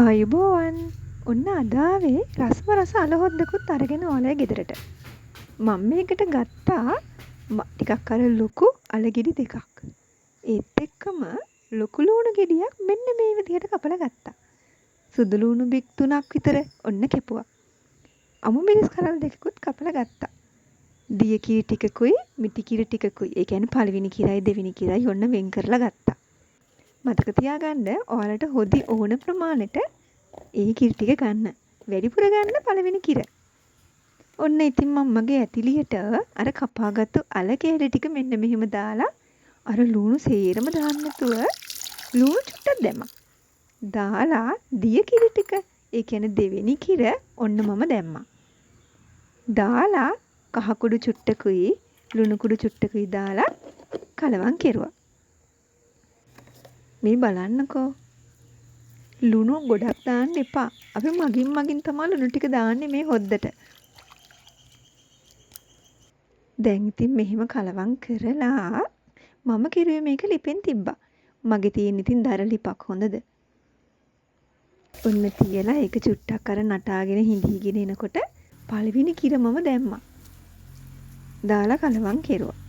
ආයුබෝවන්. ඔන්න අද ආවේ රසම රස අල හොද්දකුත් අරගෙන ඔයාලගේ ගෙදරට. මම මේකට ගත්තා ටිකක් අර ලොකු අල ගෙඩි දෙකක්. ඒත් එක්කම ලොකු ලූණු ගෙඩියක් මෙන්න මේ විදිහට කපලා ගත්තා. සුදු ලූණු බික් තුනක් විතර ඔන්න කැපුවා. අමු මිරිස් කරල් දෙකකුත් කපලා ගත්තා. දිය කිරි ටිකකුයි මිටි කිරි ටිකකුයි, ඒ කියන්නේ පළවෙනි කිරයි දෙවෙනි කිරයි ඔන්න වෙන් කරලා ගත්තා. මතක තියාගන්න ඔයාලට හොදි ඕන ප්‍රමාණයට ඒ කිරි ටික ගන්න. වැඩිපුර ගන්න පළවෙනි කිර. ඔන්න ඉතින් මම මගේ ඇතිලියට අර කපාගත්තු අල කෑලි ටික මෙන්න මෙහෙම දාලා අර ලුණු සේරම දාන්න නැතුව ලුණු චුට්ටක් දැම්මා. දාලා දිය කිරි ටික, ඒ කියන්නේ දෙවෙනි කිර ඔන්න මම දැම්මා. දාලා කහ කුඩු චුට්ටකුයි ලුණු කුඩු චුට්ටකුයි දාලා කලවම් කෙරුවා. මේ බලන්නකෝ. ලුණු ගොඩක් දාන්න එපා. අපි මගින් මගින් තමා ලුණු ටික දාන්නේ මේ හොද්දට. දැන් ඉතින් මෙහෙම කලවම් කරලා මම කිරුවේ මේක ලිපෙන් තිබ්බා. මගේ තියෙන ඉතින් දර ලිපක් හොඳද? ඔන්න තියලා ඒක චුට්ටක් අර නටාගෙන හිඳීගෙන එනකොට පළවෙනි කිර මම දැම්මා. දාලා කලවම් කෙරුවා.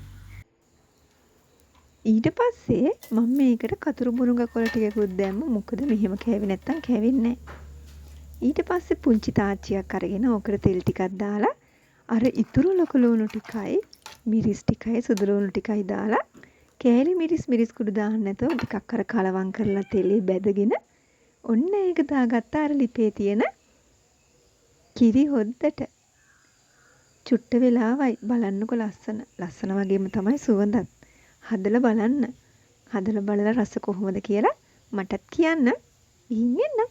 ඊට පස්සේ මම මේකට කතුරු මුරුංග කොළ ටිකකුත් දැම්මා. මොකද මෙහෙම කෑවේ නැත්තම් කැවෙන්නේ නෑ. ඊට පස්සේ පුංචි තාච්චියක් අරගෙන ඕකට තෙල් ටිකක් දාලා අර ඉතුරු ලොකු ලුණු ටිකයි මිරිස් ටිකයි සුදු ලුණු ටිකයි දාලා කෑලි මිරිස් මිරිස් කුඩු දාන්න නැතුව ටිකක් අර කලවම් කරලා තෙලේ බැදගෙන ඔන්න ඒක දාගත්තා අර ලිපේ තියෙන කිරි හොද්දට. චුට්ට වෙලාවයි බලන්නකො ලස්සන. ලස්සන වගේම තමයි සුවඳත්. හදලා බලන්න. හදලා බලලා රස කොහොමද කියලා මටත් කියන්න. ගිහින් එන්නම්.